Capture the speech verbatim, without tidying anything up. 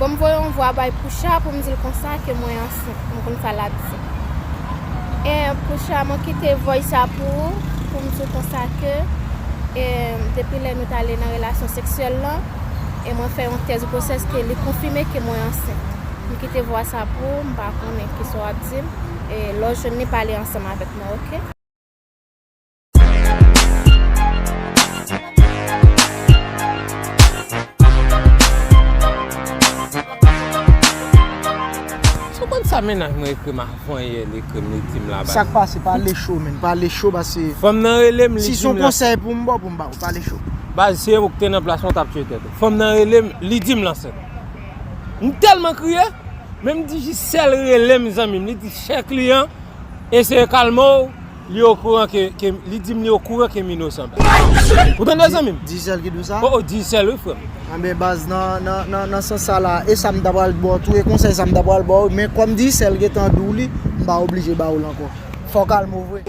M voye yon vwa bay Poucha pou m di l konsa ke mwen ansent. M konn sa l ap di. E Poucha, mwen kite voice sa pou ou, pou m di w konsa ke, e, depi lè nou t ale nan relasyon seksyèl lan, e mwen fè yon tès gwosès ke li konfime ke mwen ansent. M kite vwa sa pou ou, m pa konnen kisa w ap di m. E lè w jwenn li, pale ansanm avèk mwen, oke? Ou konn sa mennaj mwen ekri m avan yè, li ekri m, li di m la baz. Sa k pase? Pale cho, menn, pale cho, paske... Fanm nan rele m, li di m la. Si se yon konsèy pou m ba w, pou m ba w, pale cho. Baz, se ou k te nan plas mwen, w t ap tchwe tèt ou. Fanm nan rele m, li di m l ansent. M tèlman kriye, men m di Jisèl rele m, zanmi m, li di chè kliyan, eseye kalme w, li okouran ke, ke, li di m li okouran ke m inosan, baz. Ou tande, zanmi m? Jisèl ki di w sa? O, o, Jisèl, wi, frè m. Anben, baz, nan, nan, nan, nan sans sa la, e sa m ta pral ba w tou, e konsèy sa m ta pral ba w, men kòm Jisèl gentan di w li, m pa oblije ba w l ankò. Fò w kalme w vre.